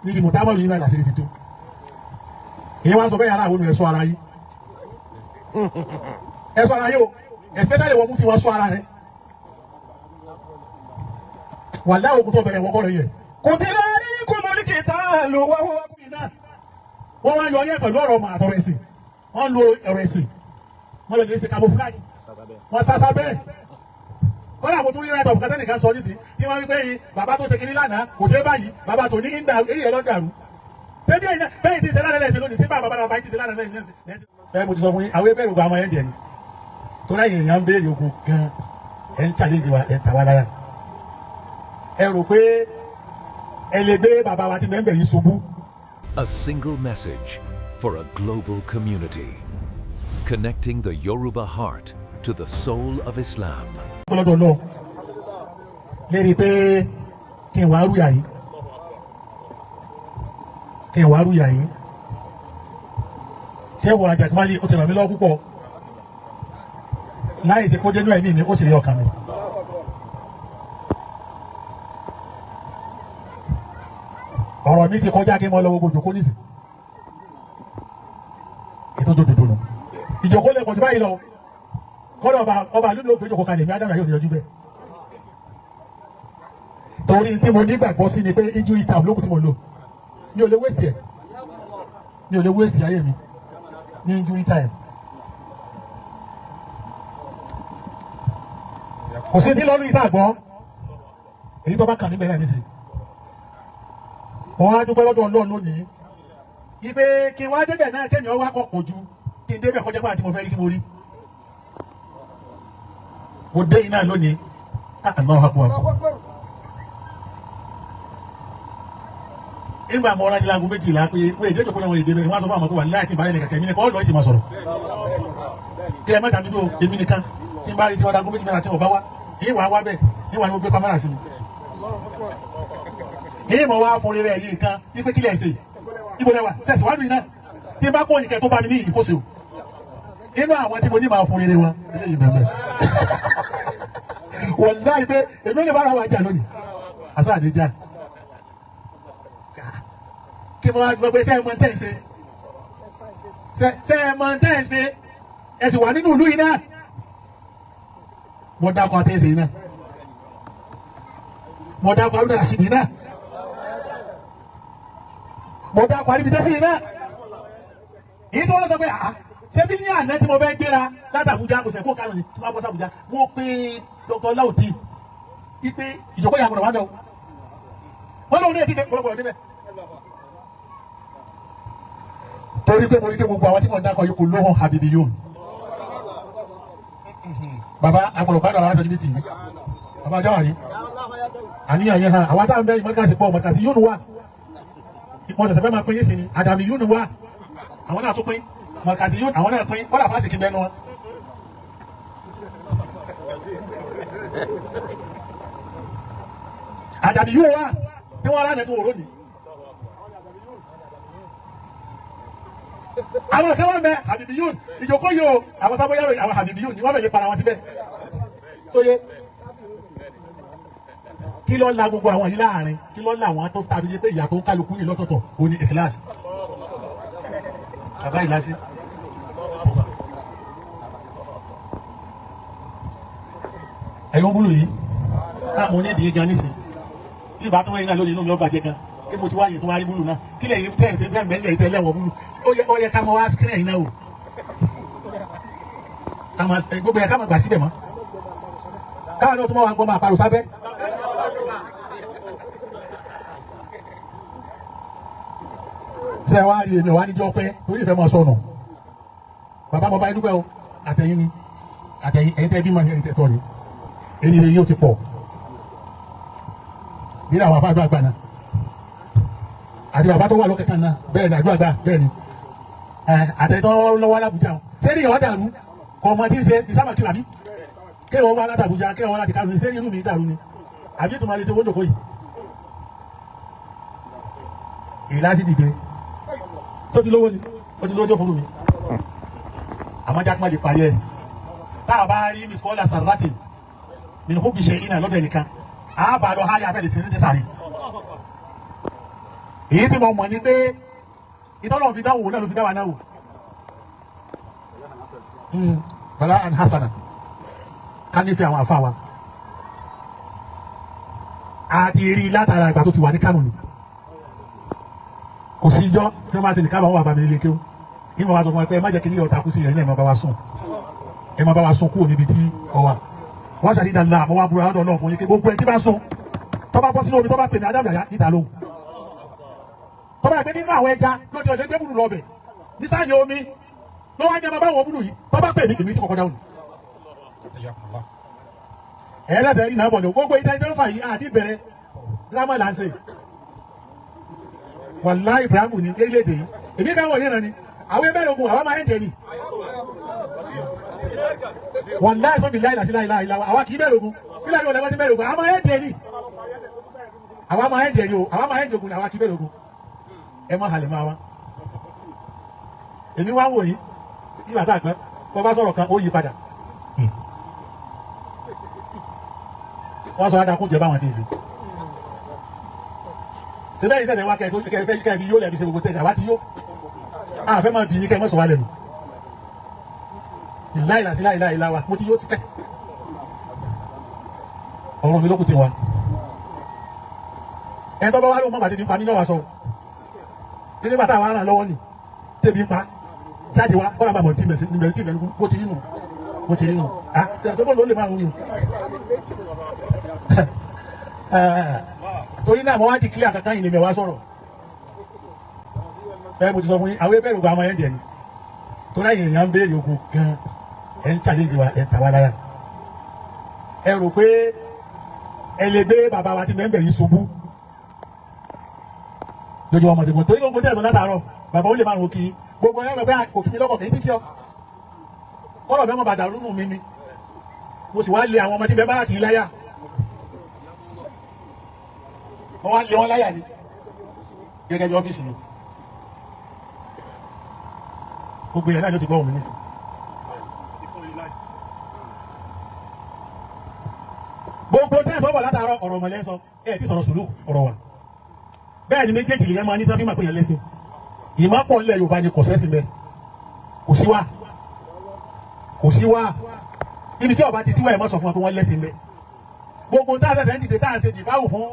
Níbi mọ̀támọ́lù yìí náà làṣírí ti tú. Èyí wá sọ bẹ́ẹ̀ yàrá àwọn ẹ̀ṣọ́ ara yìí. Ẹ̀ṣọ́ ara yìí o, especially wọ́n mú ti wọ́n sọ ara rẹ̀. Wàláhì ogun tó bẹ̀rẹ̀ wọ́n kọ́ rẹ̀ yẹ. كتب عليكم القتال وهو Wọ́n wá yọ ọyẹ́ pẹ̀lú ọ̀rọ̀ ọmọ àtọ̀rọ̀ ẹ̀sìn. Wọ́n lo ọ̀rọ̀ ẹ̀sìn. Wọ́n lọ lè ṣe camouflage. Wọ́n sásá bẹ́ẹ̀. Kọ́lá mo tún rí write-up kátẹ́ nìkan sọ nísìnyí tí wọ́n wí pé yìí bàbá tó ṣe kiri lánàá kò ṣe báyìí bàbá tó ní ìdá eré ẹ̀ lọ́dàrú. Ṣé bí ẹ̀yin náà bẹ́ẹ̀ ti ṣe lánàá lẹ́sẹ̀ lónìí ṣé bàbá bàbá yìí ti ṣe lánàá lẹ́sẹ̀ lẹ́sẹ̀. Bẹ́ẹ̀ mo ti sọ fún yín àwọn ebéèrè ogun àwọn ẹ̀ ń jẹ ni. Torí ẹ̀yin èèyàn ń béèrè ogun gan ẹ̀ ń challenge wa ẹ̀ ń ta wá láyà. Ẹ rò pé ẹ lè gbé bàbá wa tí mẹ́ńbẹ̀ yìí ṣubú. A single message for a global community. Connecting the Yoruba heart to the soul of Islam. Lọ́dọ̀ lọ lérí pé kí n wá rúyà yìí, kí n wá rúyà yìí. Ṣé wo Àjàkúmálì ó ti ràn mí lọ́wọ́ púpọ̀ láì ṣe kó dénú ẹ̀mí mi, ó sì rí ọkàn mi. Ọ̀rọ̀ mi ti kọjá kí n mọ lọ gbogbo ìjòkó nísì ètò òdòdó nù. Ìjòkó lè pọ̀ jù báyìí lọ. Kọ́dọ̀ ọba ọba lónìí ó gbé ìjòkó kalẹ̀ mi Ádámù yóò ní yọjú bẹ́ẹ̀. Torí tí mo nígbàgbọ́ sí ni pé injury time lókùn tí mo lò, mi ò lè waste ẹ̀, mi ò lè waste ayé mi ní injury time. Kò sí ní lọ́dún yìí tá a gbọ́ èyí tó bá kàn níbẹ̀ náà nísìnyí. Wọ́n á dúpẹ́ lọ́dọ̀ Ọlọ́run lónìí ipe kí n wá débẹ̀ náà kémi ọwọ́ akọ̀ pọ̀ ju kí n débẹ̀ kọjá pé àti mo fẹ́ rí kí mo rí. Mo dé iná lónìí. Allahu Akbar. Nígbà mo rájí láago 12 pé wọ́n èdè ìjòkó náà wọ́n èdè bẹ́ẹ̀ wọ́n á sọ fún àwọn ọmọ tó wà láì tí ìbára ẹni kẹ̀kẹ́ mi nìkan ọ̀lọ́ ìsìn máa sọ̀rọ̀. Kí ẹ má dàbí dúró èmi nìkan tí n bá rí tí wọ́n dago 2 mẹ́ta tí wọ́n bá wá yìí wà á wá bẹ́ẹ̀ yìí wà ní mo gbé kámẹ́rà sí mi. Èyí mọ̀ wá fún rere yìí nǹkan wípé kílẹ̀ ṣe ibo lẹ́wà sẹ̀sì wá lù yìí náà tí n bá kó ìkẹ́ tó bá mi ní ìkóṣe o. Inú àwọn tí mo ní máa fún rere wọn eléyìí bẹ̀rẹ̀. Wọ̀láì pé èmi ò lè bára wa jà lónìí. Àṣà àdéjà. Kí mo wá gbọ́ pé ṣé ẹ mọ̀ tẹ́ ẹ ṣe? Ṣé ẹ mọ̀ tẹ́ ẹ ṣe? Ẹ sì wà nínú ìlú yìí náà. Mo dákọ̀ àtẹ̀sẹ̀ yìí náà. Mo dákọ̀ Haruna Rashid yìí náà. Mo dákọ̀ Arìbìtẹ́sì yìí náà. Èyí tó wọ́n sọ pé àá ṣé bí ní àná tí mo fẹ́ gbéra láti Àbújá mo sẹ̀ kó Kánò ni tí wọ́n bọ́ sí Àbújá mo pe Dr. Láòtì ipe ìjókòó yà gbọ́dọ̀ wá bẹ̀ o. Wọ́n lóun ní ètí gbọ́dọ̀ débẹ̀. Torí pé mo rí pé gbogbo àwọn tí mo ń dákọ̀ yìí kò lóhùn Habibi yóò. Bàbá agbọ̀dọ̀ bá dọ̀rọ̀ aṣọ níbi tì í. Bàbá Jáwàrí. Àníyàn yẹn hàn àwọn táwọn bẹ́ẹ̀ mọ̀ọ́kàsí pọ̀ mọ̀ọ́kàsí yóò nù wá. Mo ṣẹ̀ṣẹ̀ fẹ́ máa pín yín sí ni Àdàmì yóò nù wá. Àwọn náà tún pín mọ̀ọ́kàsí yóò àwọn náà pín kọ́dà fásitì bẹ́ẹ̀ nu wọn. Àdàmì yóò wá tí wọ́n rán ẹ̀ tí wọ́n rò ní. Àwọn kan wọ́n bẹ Habibi yóò ìjókòó yóò àwọn sábọ́yàrò àwọn Habibi yóò ni wọ́n bẹ̀ lè para wọn síbẹ̀. Sóye kí ló la gbogbo àwọn yìí láàrin, kí ló la àwọn tó tàbí pé ìyá tó ń kálukú ní lọ́tọ̀ọ̀tọ̀ ó ní ìkíláàsì. Bàbá ìlàsí. Ẹ̀yọ́ ń búlù yìí, ká mo ní ìdíyẹ gan nísìnyí. Bí ìbá tó wáyé náà lónìí inú mi ó bàjẹ́ gan. Kí mo ti wáyé tó wá rí búlù náà. Kí lè yí tẹ̀ ṣe bẹ́ẹ̀ mẹ́lẹ̀ tẹ́ lẹ́wọ̀ búlù. Ó yẹ ká mọ wá screen yìí náà o. Ká máa gbogbo yẹ ká máa gbà síbẹ̀ mọ́. Káwọn náà tún máa wá gbọ́ máa parọ́ sábẹ́. Ṣé wàá rí èmi wá níjọ́ pé torí ìfẹ́ máa sọnù. Bàbá mo bá yín dúpẹ́ o, àtẹ̀yìn ni, àtẹ̀yìn ẹ̀yin tẹ́ bímọ ni ẹ̀yin tẹ́ tọ́ ni. Eré yóò ti pọ̀. Nínú àwọn àbá àdúrà gbà náà. Àti bàbá tó wà lókè kan náà, bẹ́ẹ̀ ni àdúrà gbà, bẹ́ẹ̀ ni. Àtẹ̀yìn tó lọ́wọ́ l'Àbújá o. Ṣé ní ìwà dàrú? Kò mọ tí ń ṣe ìsámà kí làbí. Kéwọ́n wá láti Àbújá, kéwọ́n wá láti Kánò, ṣé ní inú mi dàrú ni? Àbí ètò máa lè ṣe owó jòkó yìí? Ìlà sì dìde. Sọ ti lówó ni, ó ti lówó tó fún mi. Àmọ́ jákèmá lè parí ẹ̀. Tá a bá rí Miss Kola Sarati, nínú kó bìṣe iná lọ́dọ̀ ẹnìkan, a bá lọ hálí abẹ́rẹ́ tí ń sáré. Èyí tí mo mọ̀ ni pé ìtọ́lọ̀ fi dáwò náà ló fi dáwà náà wò. Bala and Hasana ká nífẹ̀ẹ́ àwọn àfa wa. A ti rí látara ìgbà tó ti wà ní Kánò ni. Kò sí ijọ́ tí wọ́n máa ṣe nìkan àwọn bàbá mi nílé kéwú. Ìmọ̀ wa sọ fún ẹ pé ẹ má jẹ́ kí ní ọ̀tá kú sí ẹ̀yìn náà ẹ má bá wa sùn. Ẹ má bá wa sùn kúrò níbi tí ọ wà. Wọ́n ṣàdídà ńlá àmọ́ wá búra ọ̀dọ̀ náà fún yín kí gbogbo ẹ tí bá sùn. Tó bá bọ́ sínú omi tó bá pè ní Ádámù Yàyà níta lóhùn. Tó bá yẹ pé nínú àwọn ẹja ló ti ọ̀dẹ́ gbé búrú lọ bẹ̀. Nísàlẹ̀ omi ló wá jẹ́ bàbá wọn búrú yìí tó bá pè mí èmi tí kọ̀kọ́ dáhùn. Ẹ lẹ́sẹ̀ rí náà bọ̀ ní gbogbo ìta ìta ń fà yìí àti ìbẹ̀rẹ̀ dírámà là ń ṣe. Wàláhì Ibrahim ní lérílẹ̀-èdè yìí. Èmi káwọn yìí rán ni. Àwọn ẹgbẹ́ ogun àwa máa ń jẹ ni. Wàláhì sọ́bi láìláì sí láìláì láwa àwa kì í bẹ̀rẹ̀ ogun. Kílẹ̀ ní ọ̀lẹ́wọ́n ti bẹ̀rẹ̀ ogun àwa máa ń jẹ ni. Àwa máa ń jẹ ni o àwa máa ń jogun ni àwa kì í bẹ̀rẹ̀ ogun. Ẹ má halẹ̀ máa wá. Èmi wá ń wò yìí nígbà tá a gbẹ́ bọ́ bá sọ̀rọ̀ kan ó yí padà. Wọ́n sọ adakún jẹ báwọn ti ń sè. Ṣé bẹ́ẹ̀ sẹ̀sẹ̀ wá kẹ́ kẹ́ fi yó lẹ́bi ṣe gbogbo tẹ̀sí àwa ti yó. Àfẹ́ máa bì í kẹ́ mọ́ sọ wá lẹ́nu. Ìláìlà sí láìláì láwa mo ti yó tipẹ́. Ọ̀rọ̀ mi ló kù ti wá. Ẹ tọ́ bá wá lóun mọ́ bàtí ní pa mí náà wá sọ. Títí bàtà àwọn ará lọ́wọ́ ni tẹ̀mí pa jáde wá kọ́ra bàbọ̀ tí mẹ̀sí níbẹ̀ tí mẹ̀lú bó ti rí nù bó ti rí nù. À ṣe ló lè máa ń wí o. Torí náà mo wá di clear kankan yìí ni mi wá sọ̀rọ̀. Bẹ́ẹ̀ mo ti sọ fún yín àwọn ebéèrè ogun àwọn ẹ̀jẹ̀ ni. Torí àyè èèyàn ń béèrè ogun gan ẹ̀ ń challenge wa ẹ̀ ń tà wá láyà. Ẹ rò pé ẹ lè gbé bàbá wa ti mẹ́ńbẹ̀ yìí ṣubú lójú ọmọ ṣègùn torí gbogbo tẹ̀sán látàárọ̀ bàbá ó lè márùn kí gbogbo ẹ̀ bẹ́ẹ̀ kò kí mi lọ́kọ̀ kì í tí kí ọ kọ́lọ̀ bẹ́ẹ̀ mọ̀ bàtà rúnú mi ni mo sì wá lé àwọn ọmọ tí bẹ́ẹ̀ bára kì í láyà wọ́n wá lé wọn láyà ni gẹ́gẹ́ bí ọ́fíìsì mi gbogbo yẹn náà ló ti gbọ́ òun nísìn. Gbogbo tẹ̀sán bọ̀ látàárọ̀ ọ̀rọ̀ mọ̀lẹ́ sọ ẹ̀ ti sọ̀rọ̀ sùlù ọ̀rọ̀ wà. Bẹ́ẹ̀ ni méjèèjì lè yẹn máa ní tí wọ́n fi máa pè yẹn lẹ́sìn. Ìmọ̀ pọ̀ nílẹ̀ Yorùbá ni kò sẹ́sìn bẹ́ẹ̀. Kò sí wá. Kò sí wá. Ibi tí ọba ti síwá ẹ̀ mọ́ sọ fún wa pé wọ́n lẹ́sìn bẹ́ẹ̀. Gbogbo tá a ṣẹ̀ṣẹ̀ ń dìde tá a ṣe dìbáwò fún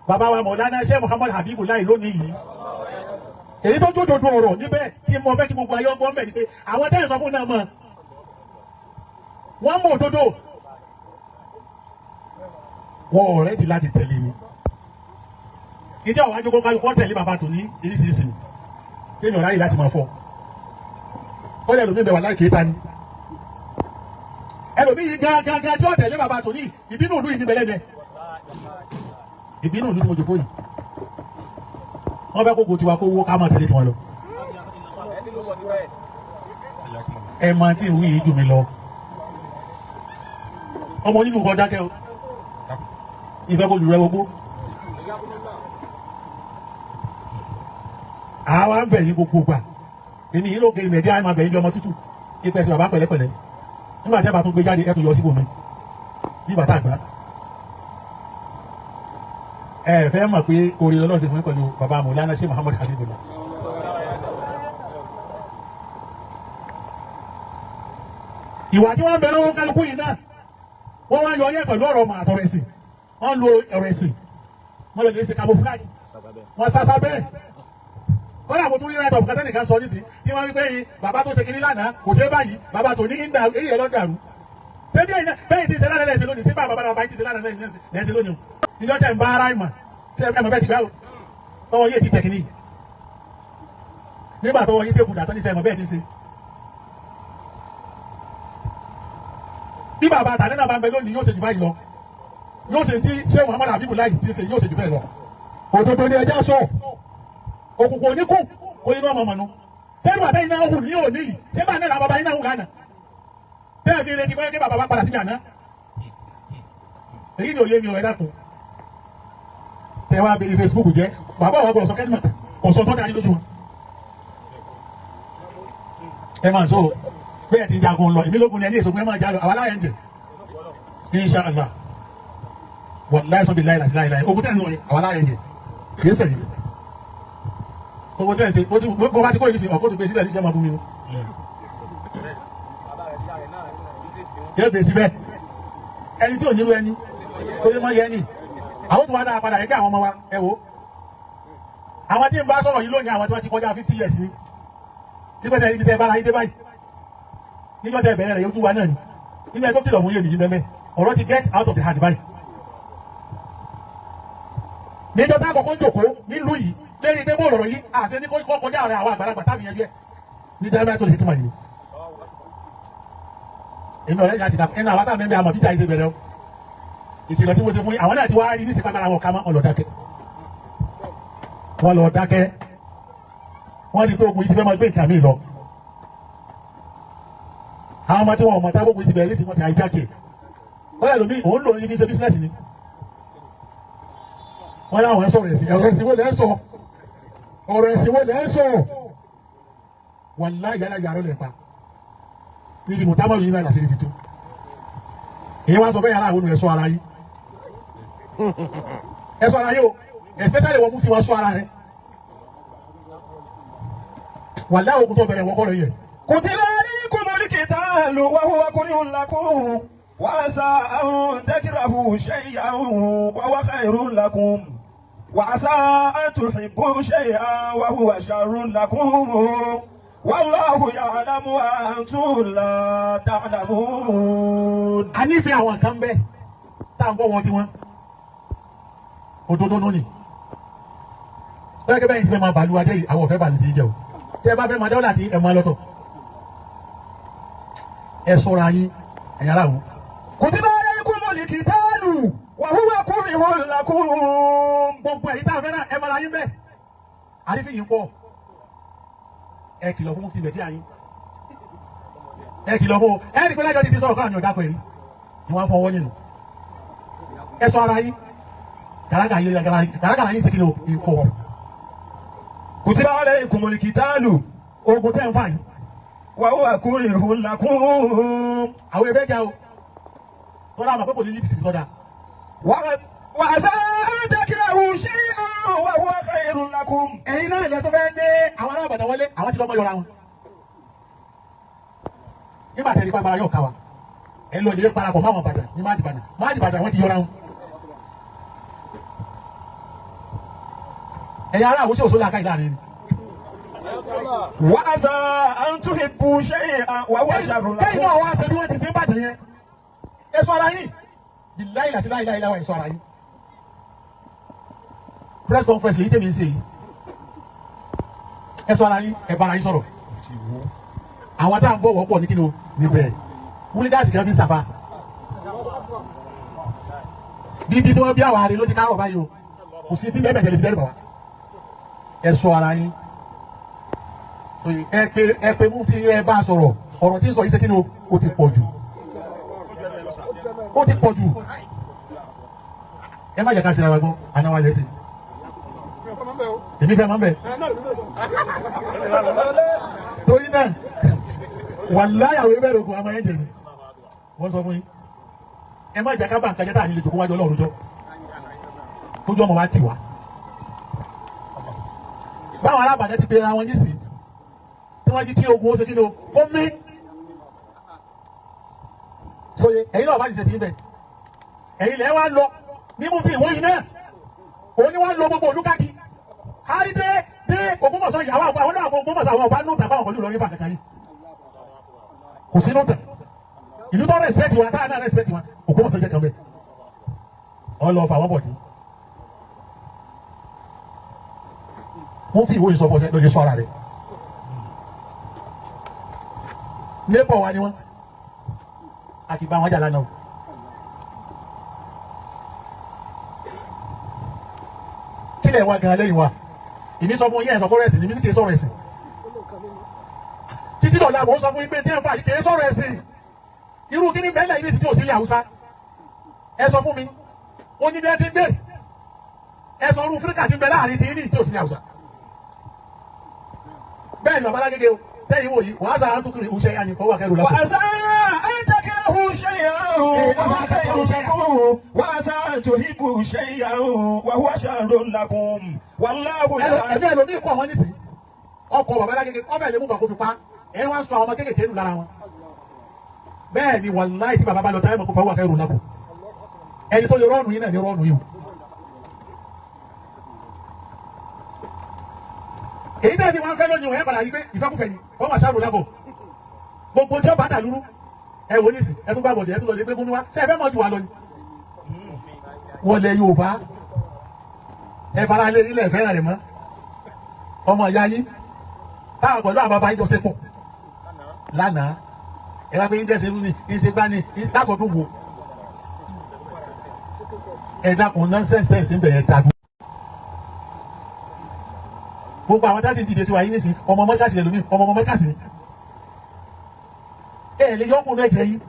bàbá wa Mọ̀lánà Sheikh Muhammad Habibu láì lónìí yìí. Èyí tó jódodo ọ̀rọ̀ níbẹ̀ tí mo fẹ́ kí gbogbo ayé ọgbọ́n bẹ̀ ni pé àwọn tẹ́yìn sọ fún náà mọ̀. Wọ́n mọ̀ òdodo. Wọ́n ò rẹ́dì láti tẹ̀lé ni. Ìjọ àwọn ajogun kálukú tẹ̀lé bàbá tòní ìrísìírísìí kéèyàn ráyè láti máa fọ kọ́lẹ̀ ẹlòmíì bẹ̀ wà láì kéta ni ẹlòmíì yìí gángan tí ó tẹ̀lé bàbá tòní ìbínú ìlú yìí ní bẹ̀lẹ́mẹ̀ ìbínú ìlú tí mo jòkó yìí wọ́n fẹ́ kókò tiwa kó wó ká máa tẹ̀lé tiwọn lọ. Ẹ máa tí ìwé yìí jù mí lọ ọmọ onílù kan dákẹ́ o ìfẹ́ kó lù rẹ gbogbo. Àwa ń bẹ̀ yín gbogbo gbà èmi yìí ló gé ilẹ̀ díẹ̀ máa bẹ̀ yín bí ọmọ tútù ipò ẹ̀sìn bàbá pẹ̀lẹ́pẹ̀lẹ́ nígbà tí a bá tún gbé jáde ẹ̀ tó yọ síbò mi bí bàtà àgbà. Ẹ fẹ́ mọ̀ pé orí ọlọ́sìn fún mi pẹ̀lú bàbá Mọ̀lánà Sheikh Muhammad Habibullah. Ìwà tí wọ́n ń bẹ lọ́wọ́ kálukú yìí náà wọ́n wá yọ ọyẹ́ pẹ̀lú ọ̀rọ̀ ọmọ àtọ̀rọ̀ ẹ̀sìn wọ́n lo ọ̀rọ̀ ẹ̀sìn wọ́n lọ lè ṣe camouflage wọ́n sásá bẹ́ẹ̀. Kọ́lá mo tún rí write-up kan tẹ́nìkan sọ nísìn tí wọ́n wí pé yìí bàbá tó ṣe kiri lánàá kò ṣe báyìí bàbá tó ní ìdá eré ẹ̀ lọ́dàrú. Ṣé bí ẹ̀yin náà bẹ́ẹ̀ ti ṣe lánàá lẹ́sẹ̀ lónìí ṣé bàbá bàbá yìí ti ṣe lánàá lẹ́sẹ̀ lónìí o. Ìjọ tẹ̀ ń bá ara ìmọ̀ ṣé ẹ mọ̀ bẹ́ẹ̀ ti gbá o. Tọwọ́ yé ti tẹ̀ kìíní. Nígbà tọwọ́ yé tẹ̀kù dàtọ́ ní sẹ́ mọ̀ bẹ́ẹ̀ ti ṣe. Bí bàbá àtàlẹ́ náà bá ń bẹ lónìí yóò ṣe jù báyìí lọ. Yóò ṣe tí ṣé Muhammad Habibu láì ti ṣe yóò ṣe jù bẹ́ẹ̀ lọ. Òdodo ni ẹja sọ. Òkùnkùn oníkù kò inú ọmọ mọ̀nù. Sẹ́nu àtẹ iná hù ní òní yìí ṣé bá náà bàbá iná hù lánàá. Tẹ́ẹ̀ fi retí pé kí bàbá bá padà síbi àná. Èyí ni òye mi ò ẹ dákun. Tẹ wá bèrè Facebook jẹ́ bàbá wa gbọ́dọ̀ sọ kẹ́ni màtà kò sọ tọ́ka yín lójú wọn. Ẹ máa sọ bẹ́ẹ̀ ti jagun lọ èmi lógun ni ẹni èso ẹ máa jà lọ àwa láyé ń jẹ. Insha Allah wàláyé sọ́bi láyé láti láyé láyé ogun tẹ̀ ń lọ yẹn àwa láyé ń jẹ kì í sẹ̀yìn. Gbogbo tẹ́ ẹ̀ ṣe bó bá ti kó yìí sí ọ̀kọ́ tó gbé síbẹ̀ níjẹ́ máa bú mi ni. Yóò gbé síbẹ̀ ẹni tí ò nílò ẹni kó lè mọ yẹ ẹni àwọn tó wá dáa padà ẹgbẹ́ àwọn ọmọ wa ẹ wò. Àwọn tí ń bá sọ̀rọ̀ yìí lónìí àwọn tí wọ́n ti kọjá 50 years ni. Tí pẹ́sẹ̀ ibi tẹ́ bára yín dé báyìí níjọ́ tẹ́ bẹ̀rẹ̀ rẹ̀ yóò tún wa náà ni. Nínú ẹ tó kìlọ̀ fún yé mi yìí mẹ́mẹ́ ọ̀rọ̀ ti get out of the hand báyìí. Níjọ́ tá àkọ́kọ́ jòkó nílùú yìí lẹ́yìn pé bó lọ̀rọ̀ yìí àti ní kó kọjá rẹ̀ àwọn àgbàlagbà tábì yẹn jẹ́ ní jẹ́ bẹ́ẹ̀ tó lè túmọ̀ yìí. Èmi ọ̀rẹ́ ìyá ti dàpọ̀ ẹnu àwọn táwọn mẹ́mẹ́ àmọ̀ bíjà yìí ṣe bẹ̀rẹ̀ o. Ìkìlọ̀ tí mo ṣe fún yín àwọn náà ti wá rí ní ìsìnkú agbára wọn ká mọ́ ọ̀lọ́ dákẹ́. Wọ́n lọ dákẹ́. Wọ́n rí pé ogun yìí ti fẹ́ máa gbé nǹkan mi lọ. Àwọn ọmọ tí wọn ò mọ̀ tábògùn yìí ti bẹ̀rẹ̀ ní ìsìnkú ti àìjáde. Wọ́n lè lómi òun lò ní fi ṣe bísínẹ́sì ni. Wọ́n láwọn sọ̀rọ̀ ẹ̀sìn ọ̀rọ̀ ẹ̀sìn wo lẹ́ ń sọ ọ̀rọ̀ ẹ̀sìn wo lẹ́ ń sọ wàláhì yàrá yàrá lẹ̀ pa níbi mọ̀támọ́lù yìí náà làṣírí ti tú. Èyí wá sọ bẹ́ẹ̀ yàrá àwọn ẹ̀ sọ ara yín ẹ sọ ara yín o especially wọ́n mú tiwọn sọ ara rẹ̀ wàláhì ogun tó bẹ̀rẹ̀ wọ́kọ́ rẹ̀ yẹ. كتب عليكم القتال وهو كره لكم وعسى أن تكرهوا شيئا وهو خير لكم وعسى أن تحبوا شيئا وهو شر لكم والله يعلم وأنتم لا تعلمون. A nífẹ̀ẹ́ àwọn kan bẹ́ẹ̀ tá à ń bọ̀ wọ́n tiwọn òdodo lónìí bẹ́ẹ̀ kí bẹ́ẹ̀ ti fẹ́ máa bàlú ajé yìí àwọn ò fẹ́ bàlú ti jẹ o tẹ́ ẹ bá fẹ́ máa dáwọ́ láti ẹ̀ máa lọ́tọ̀ ẹ sọ́ra yín ẹ̀yà aláwo. كتب عليكم القتال وهو كره لكم. Gbogbo ẹ̀yin tá a fẹ́ náà ẹ mara yín bẹ́ẹ̀ àrífín yìí pọ̀ ẹ kìlọ̀ fún mufti bẹ̀dí àyín ẹ kìlọ̀ fún ẹ rí pé lájọ́ ti fi sọ̀rọ̀ káàmì ọ̀dà pẹ̀lú ni wọ́n á fọwọ́ nínú ẹ sọ ara yín gàràgà yín gàràgà yín ṣèkìlọ̀ ìpọ̀. كتب عليكم القتال Ogun tẹ́ ń fà yìí وهو كره لكم. àwọn ẹgbẹ́ jà o tọ́lá àmọ̀ pé kò ní ní ìsìnkú tọ́da. وعسى أن تكرهوا شيئا وهو خير لكم. Ẹ̀yin náà ilẹ̀ tó fẹ́ dé àwọn alábàdàn wọlé àwọn ti lọ́mọ yọra wọn. Nígbà tẹ̀lé pàgbára yóò ká wa ẹ lọ ilé parapọ̀ máwọn Ìbàdàn ní máàdì Ìbàdàn máàdì Ìbàdàn wọ́n ti yọra wọn. Ẹ̀yin ará àwòṣe òṣòlá aká ìlànà ni. وعسى أن تحبوا شيئا وهو شر Kẹ́yìn لكم. náà wá ṣe bí wọ́n ti ṣe ń bàjẹ́ yẹn ẹ sọ ara yín billahi láti láì láì láwà ẹ sọ ara yín. Press conference èyí tèmi ń ṣe yìí ẹ sọ ara yín ẹ bára yín sọ̀rọ̀ àwọn tá à ń bọ̀ wọ́pọ̀ ní kí ni o níbẹ̀ wúlígáàsì kan fi ń sàfà bíbí tí wọ́n bí àwọn àrè ló ti kárọ̀ báyìí o kò sí tí bẹ́ẹ̀ bẹ̀tẹ̀ lè fi dẹ́rù bà wá ẹ sọ ara yín ẹ pé mú tí ẹ bá sọ̀rọ̀ ọ̀rọ̀ tí ń sọ yìí ṣe kí ni o ó ti pọ̀ jù ó ti pọ̀ jù ẹ má jẹ́ ká ṣe ara gbọ́ àná wa lẹ́sìn èmi fẹ́ máa ń bẹ̀ torí náà wàláyà àwọn ẹgbẹ́ ògùn àmọ́ ẹ̀jẹ̀ ni wọ́n sọ fún yín ẹ má jẹ́ ká bá nǹkan jẹ́ tá à ní lè jòkó wájú Ọlọ́run jọ tójú ọmọ wa ti wá báwọn alábàdàn ti bẹ̀rẹ̀ àwọn nísì tí wọ́n jí kí ogun ó ṣe kí ni o ó mí sóye ẹ̀yin náà bá ti ṣe ti ń bẹ̀ ẹ̀yin lẹ́ wá lọ ní mú ti ìwé yìí náà òun ni wọ́n lọ gbogbo olúkàkí àrídé dé Ògbómọ̀ṣọ́ yìí àwọn àwọn náà Ògbómọ̀ṣọ́ àwọn ọba nùtà báwọn pẹ̀lú Ìlọrin fà kankan yìí kò sí nùtà ìlú tó rẹ̀spẹ̀tì wa táà náà rẹ̀spẹ̀tì wa Ògbómọ̀ṣọ́ jẹ́ kan bẹ́ẹ̀ ọ lọ fà wọ́n bọ̀ dé wọ́n fi ìwé ìsọfọsẹ lóye sọ ara rẹ̀ nébọ̀ wa ni wọ́n a kì í bá wọn jà lánàá o. Kílẹ̀ wa gan lẹ́yìn wa ìní sọ fún yín ẹ̀sọ́ fọ́rọ̀ ẹ̀sìn ní mílíkì sọ̀rọ̀ ẹ̀sìn títí dọ̀la mò ń sọ fún yín pé díẹ̀ fà yìí kì í sọ̀rọ̀ ẹ̀sìn irú kíní bẹ́ẹ̀ lẹ́yìn ní ti òsínlẹ̀ Haúsá ẹ sọ fún mi ó ní bí ẹ ti ń gbé ẹ sọ irú fíríkà ti ń bẹ láàrin ti ní ìtí òsínlẹ̀ Haúsá bẹ́ẹ̀ ni bàbá alágége o tẹ́yìn wò yìí wàá sáà ń tukiri ìṣe yá ni fọwọ́ akẹ́rù lápò. وعسى أن تكرهوا شيئا وهو خير لكم وعسى أن تحبوا شيئا وهو شر لكم والله ẹ̀mí يعلم. ẹlòmíì kọ́ àwọn nísìnyí Ọkọ̀ bàbá lágége ọbẹ̀ lè mú bàkó fi pa. Ẹ wá ń sọ àwọn ọmọ kéékèèké nù lára wọn. Bẹ́ẹ̀ ni, wàláì, tí bàbá bá lọ táyà mọ̀ kó fọwọ́ akẹ́rù lápò. Ẹni tó lè rọ́ọ̀nù yín náà ní rọ́ọ̀nù yìí o. Èyí tẹ́sí wọn fẹ́ lónìí, wọ́n yẹ padà yí pé ìfẹ́kùfẹ́ ni wọ́n máa ṣàrò lábọ̀. Gbogbo tí ó bá dà lúrú, ẹ wò nísì, ẹ tún gbà bọ̀dẹ̀, ẹ tún lọ lè gbé gúnmi wá. Ṣé ẹ fẹ́ mọ̀ ju wa lọ ni? Wọlé Yorùbá, ẹ fara lé ilẹ̀ fẹ́ràn rẹ̀ mọ́. Ọmọ ìyá yín táwọn pẹ̀lú àwọn bàbá yín jọ ṣe pọ̀ lánàá, ẹ bá pé yín dẹ́sẹ̀ ní yín ṣe gbá ní látọ̀dún wo. Ẹ dákun, nonsense tẹ̀sí ń bẹ̀rẹ̀ dàgbù. Gbogbo àwọn táṣì ń dìde sí wa yín nísìn, ọmọ mọ́kàsí lẹ́lómi, ọmọ ọmọ mọ́kàsí ni. Ẹ lè yọkùn rẹ jẹ yín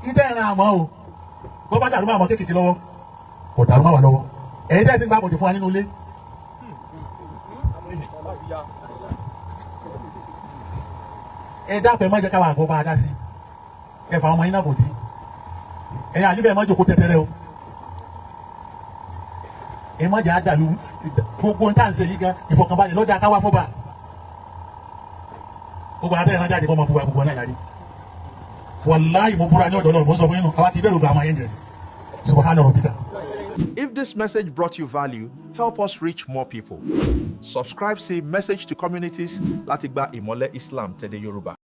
ìdá ẹran àmọ́ o. Bó bá dàrú mọ́ àwọn kéékèèké lọ́wọ́, kò dàrú mọ́ wa lọ́wọ́. Ẹ̀yin tẹ́sí ń gbà bọ̀dẹ̀ fún wa nínú ilé. Ẹ dákun, ẹ má jẹ́ káwa àgọ́ bá a dá sí. Ẹ fà ọmọ yín náà kò dí. Ẹ̀yin àdìbẹ̀, ẹ má jòkó tẹ́tẹ́rẹ́ o. Ẹ má jẹ́ àdàlú gbogbo nǹkan tá à ń ṣe yìí gan. Ìfọ̀kànbalẹ̀ lọ́jà káwá fọ́ba. Gbogbo àtẹ̀yìn náà jáde kọ́ ọmọ búwa gbogbo náà lárí. Wàláyé, mo búra ní ọ̀dọ̀ náà, mo sọ fún yín nù, àwa ti bẹ̀rù gba àwọn yẹn jẹ. Subhana rabbika. If this message brought you value, help us reach more people. Subscribe sí Message to Communities láti gba ìmọ́lẹ̀ Islam tẹ̀lé Yorùbá.